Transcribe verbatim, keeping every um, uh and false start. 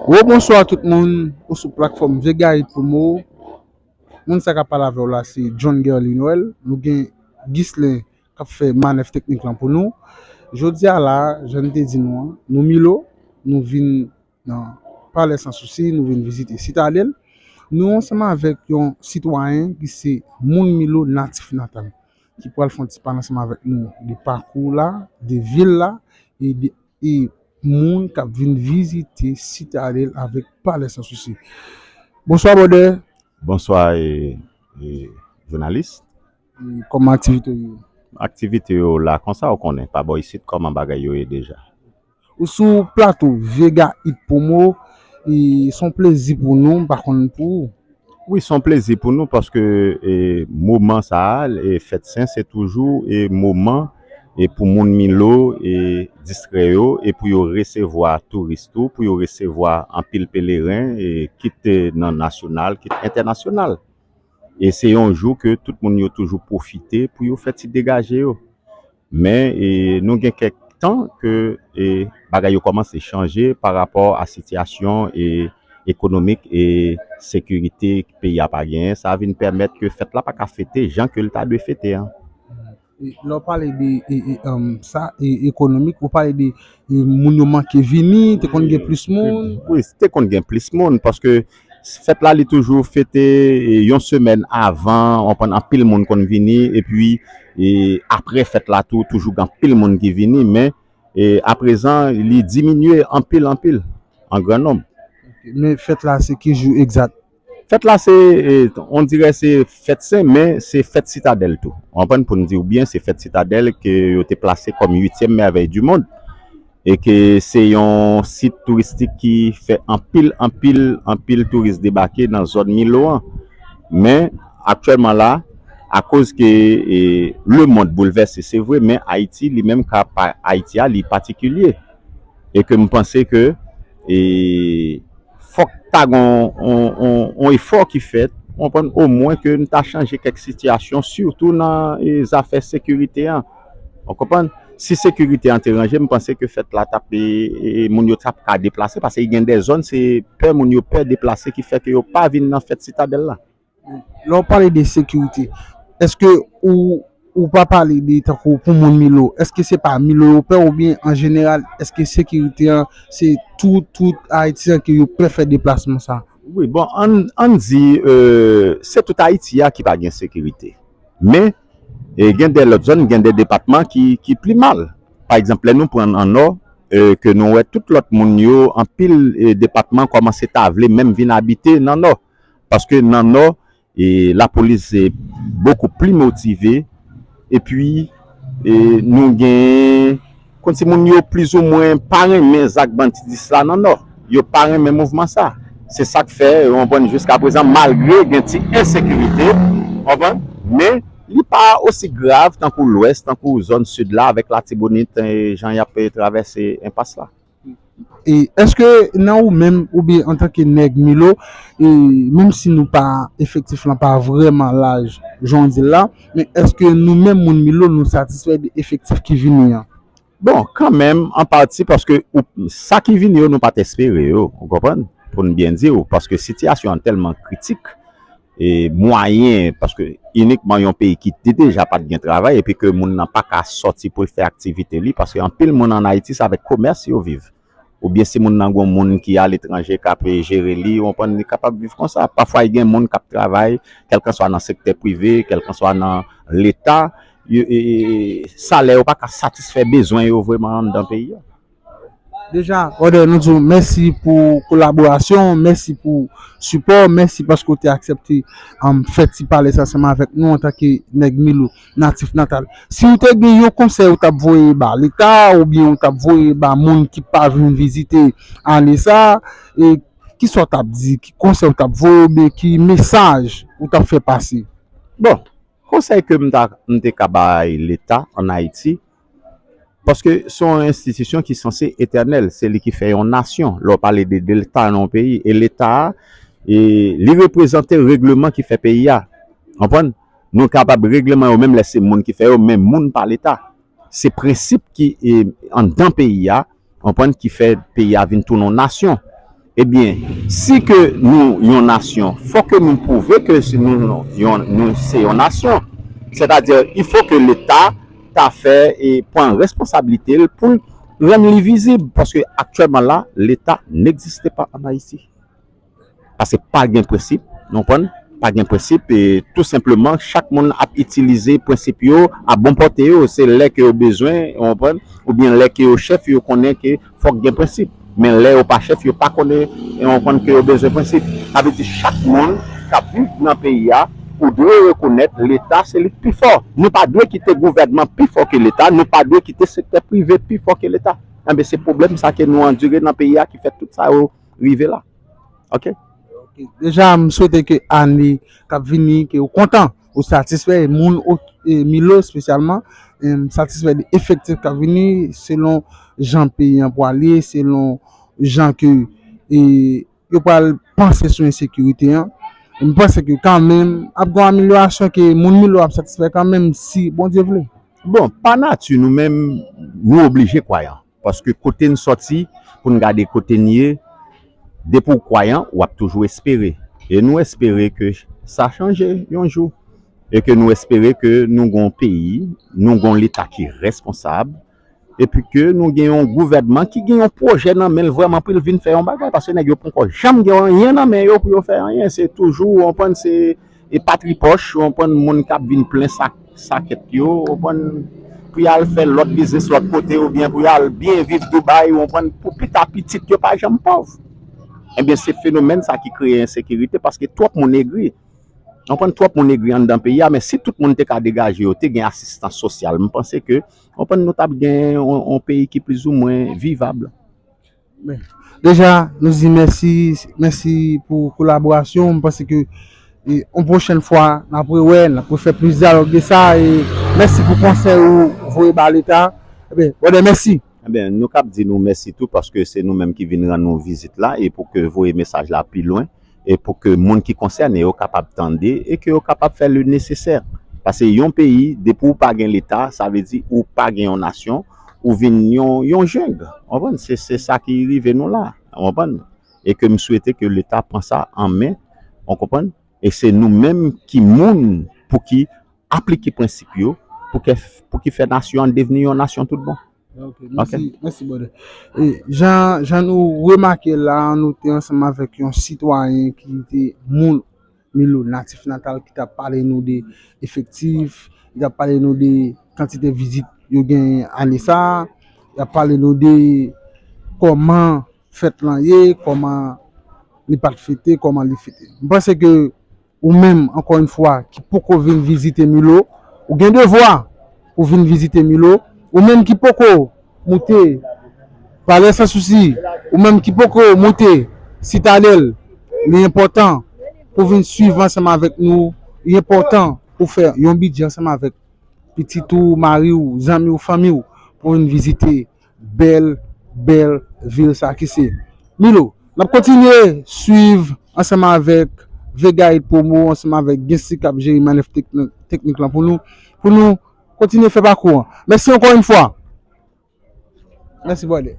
Rebonswa tout moun ou sou platfòm Vega Hit Promo. Moun sa k ap pale avè w la se John Guerly Noël. Nou gen Ghislain k ap fè manèv teknik lan pou nou. Jodi a la, jan n te di nou an, nou Milo, nou vin nan Palè Sans Souci, nou vin vizite Sitadèl. Nou ansanm avèk yon sitwayen ki se moun Milo natif natal, ki pral fè yon ti pale ansanm avèk nou de pakou la, de vil la, e de e moun k ap vin vizite Sitadèl avèk Palè Sans Souci. Bonswa, brother. Bonswa, e, e, jounalis. E kòman aktivite w ye? Aktivite yo la konsa, ou konnen, pa bò isit, kòman bagay yo ye deja. Ou sou plato Vega Hit Promo, e se yon plezi pou nou, m pa konn pou ou. Wi, se yon plezi pou nou paske, e, moman sa a, e, fèt sen, se toujou, e, moman, e, pou moun Milo, e, distrè yo, e pou yo resevwa touris tou, pou yo resevwa anpil peleren, e, kit, e, nan nasyonal, kit entènasyonal. E se yon jou ke tout moun yo toujou pwofite pou yo fè ti degaje yo. Men, e, nou gen kèk tan ke, e, bagay yo kòmanse chanje pa rapò a sitiyasyon, e, ekonomik e sekirite peyi a pa genyen. Sa vin pèmèt ke fèt la pa ka fete jan ke l ta dwe fete an. E, lè w pale de, e, e, em, sa, e, ekonomik, ou pale de, e, moun yo manke vini, te konn gen plis moun. Wi, te konn gen plis moun, paske fèt la, li toujou fete, e, yon semèn avan, w konprann, anpil moun konn vini, epi, e, apre fèt la tou, toujou gen anpil moun ki vini, men, e, aprezan, li diminye anpil, anpil, an gran nonb. Ok, men fèt la, se ki jou egzak? Fèt la, se, e, on dirè se fèt sen, men se fèt Sitadèl tou. W konprann, pou n di w byen, se fèt Sitadèl ke yo te plase kòm uityèm mèvèy di mond. E ke se yon sit touristik ki fè anpil, anpil, anpil touris debake nan zòn Milo an. Men, aktyèlman la, akoz ke, e, lemonn boulvèse, se vre, men Ayiti, li menm, ka pa, Ayiti a, li patikilye. E ke m panse ke, e, fòk ta gen on, on, on, on efò ki fèt, w konprann, omwen ke n ta chanje kèk sitiyasyon, sitou nan, e, zafè sekirite an. W konprann? Si sekirite an te ranje, m panse ke fèt la t ap, e, e, moun yo t ap ka deplase, paske gen de zòn, se pè moun yo pè deplase ki fè ke yo pa vin nan fèt Sitadèl la. Lè w pale de sekirite, èske ou, ou pa pale de tankou pou moun Milo, èske se pa Milo yo pè oubyen an jeneral, èske sekirite an se tout, tout Ayiti an ke yo pè fè deplasman sa? Wi, bon, ann, ann di, e, se tout Ayiti a ki pa gen sekirite. Men, e, gen de lòt zòn, gen de depatman ki, ki pi mal. Pa egzanp, lè nou pran an Nò, e, ke nou wè tout lòt moun yo, anpil, e, depatman kòmanse ta vle menm vin abite nan Nò. Paske nan Nò, e, lapolis se bokou pli motive, epi, e, nou gen, kòmsi moun yo plizoumwen pa renmen zak bandidis la nan Nò. Yo pa renmen mouvman sa. Se sa k fè, w konprann, jiska prezan, malgre gen ti ensekirite, w konprann, men li pa osi grav tankou Lwès, tankou zòn Sid la, avèk Latibonit, e, jan y ap, e, travèse enpas la. E èske nan ou menm, oubyen antanke nèg Milo, e menm si nou pa, efektif lan pa vrèman laj, jan w di l la, men èske nou menm moun Milo, nou satisfè de efektif ki vini an? Bon, kanmenm, an pati, paske ou, sa ki vini yo, nou pa t espere yo, ou konprann? Pou n byen di w, paske sitiyasyon an tèlman kritik, e mwayen, paske inikman yon peyi ki te deja pa t gen travay, epi ke moun nan pa ka sòti pou l fè aktivite li, paske anpil moun ann Ayiti, se avèk komès yo viv. Oubyen si moun nan gon moun ki aletranje k ap jere li, ou konprann, li kapab viv konsa. Pafwa, gen moun k ap travay, kèlkanswa nan sektè prive, kèlkanswa nan Leta, yo, e, e, e, salè yo pa ka satisfè bezwen yo vrèman anndan peyi a. Deja, brother, nou di w mèsi pou kolaborasyon, mèsi pou sipò, mèsi paske w te aksepte, um, fè ti pale sa ansanm avèk nou antanke nèg Milo, natif natal. Si w te gen yon konsèy ou t ap voye ba Leta, oubyen ou t ap voye ba moun ki pa vin vizite ane sa, e kisa w t ap di, ki konsèy ou t ap voye, oubyen ki mesaj ou t ap fè pase? Bon, konsèy ke m ta, m te ka bay Leta ann Ayiti, paske se yon enstitisyon ki sanse etènèl, se li ki fè yon nasyon. Lè w pale de, de Leta nan yon peyi, e Leta a, e, li reprezante regleman ki fè peyi a. Konprann? Nou kapab regleman yo, menm lè se moun ki fè yo, men moun pa Leta. Se prensip ki, e, anndan peyi a, konprann, ki fè peyi a vin tounen yon nasyon. Ebyen, si ke nou yon nasyon, fò ke nou pwouve ke si nou, nou, yon, nou se yon nasyon. Sètadi, il faut que Leta ta fè e pran responsablite l pou l rann li vizib, paske aktyèlman la, Leta n'existe pas en Haïti. Paske pa gen prensip, nou konprann? Pa gen prensip, e tou senpleman, chak moun ap itilize prensip yo a bon pòte yo. Se lè ke yo bezwen, ou konprann? Oubyen lè ke yo chèf, yo konnen ke fòk gen prensip. Men lè yo pa chèf, yo pa konnen, e ou konprann ke yo bezwen prensip. Sa vle di chak moun k ap viv nan peyi a, ou dwe rekonèt Leta se li k pi fò. Nou pa dwe kite gouvènman pi fò ke Leta, nou pa dwe kite sektè prive pi fò ke Leta. Enben, se pwoblèm sa ke nou andire nan peyi a ki fè tout sa yo rive la. Ok? Ok. Deja, m swete ke ane k ap vini, ke ou kontan, ou satisfè, e moun o- e Milo espesyalman, em, satisfè de efektif k ap vini, selon jan peyi an pwale, selon jan ke e, yo pral panse sou ensekirite an. M panse ke kanmenm ap gen yon amelyorasyon ke moun Milo ap satisfè kanmenm si Bondye vle. Bon, pa nati nou menm, nou oblije kwayan. Paske kote n sòti, pou n gade kote n ye, depi w kwayan, w ap toujou espere. E nou espere ke sa chanje yon jou. E ke nou espere ke nou gon peyi, nou gon Leta ki responsab, epi ke nou gen yon gouvènman ki gen yon pwojè nan men l vrèman pou l vin fè yon bagay, paske nèg yo poko janm gen anyen nan men yo pou yo fè anyen. Se toujou, ou konprann, se e patri pòch, ou konprann, moun k ap vin plen sak, sakèt yo, ou konprann, pou y al fè lòt biznis lòt kote, oubyen pou y al byen viv Dubai, ou konprann, pou pita pitit yo pa janm pòv. Ebyen, se fenomèn sa ki kreye ensekirite, paske twòp moun egri. Ou konprann, twòp moun egri anndan peyi a, men si tout moun te ka degaje yo, te gen asistans sosyal, m panse ke, ou konprann, nou t ap gen yon, yon peyi ki plizoumwen vivab. Men, deja, nou di mèsi, mèsi pou kolaborasyon. M panse ke e, yon pwochèn fwa, n ap rewè, n ap refè plis dyalòg de sa. E mèsi pou konsèy ou voye ba Leta. Ebyen, brother, mèsi. Ebyen, nou k ap di nou mèsi tou, paske se nou menm ki vin rann nou vizit la, e pou ke voye mesaj la pi lwen, e pou ke moun ki konsène yo kapab tande, e ke yo kapab fè le nesesè. Paske yon peyi, depi w pa gen Leta, sa vle di ou pa gen yon nasyon, ou vin yon, yon jeng. Ou konprann? Se, se sa ki rive nou la. Ou konprann? E ke m swete ke Leta pran sa an men. Ou konprann? E se nou menm ki moun pou ki aplike prensip yo, pou ke, pou ki fè nasyon an devni yon nasyon tout bon. Ok, mèsi, mèsi, brother. E, jan, jan nou remake la, nou te ansanm avèk yon sitwayen ki te moun Milo, natif natal, ki t ap pale nou de efektif, ki t ap pale nou de kantite vizit yo gen ane sa a, li ap pale nou de kòman fèt lan ye, kòman li pa t fete, kòman li fete. M panse ke ou menm, ankò yon fwa, ki poko vin vizite Milo, ou gen devwa pou vin vizite Milo. Ou menm ki poko moute Palè Sansousi, ou menm ki poko moute Sitadèl, li enpòtan pou vin swiv ansanm avèk nou. Li enpòtan pou fè yon bidjè ansanm avèk pitit ou, mari w, zanmi w, fanmi w, pou vin vizite bèl, bèl vil sa ki se Milo. N ap kontinye swiv ansanm avèk Vega Hit Promo, ansanm avèk Gensly k ap jere manèv teknik, teknik lan pou nou, pou nou kontinye fè pakou an. Mèsi ankò yon fwa. Mèsi, brother.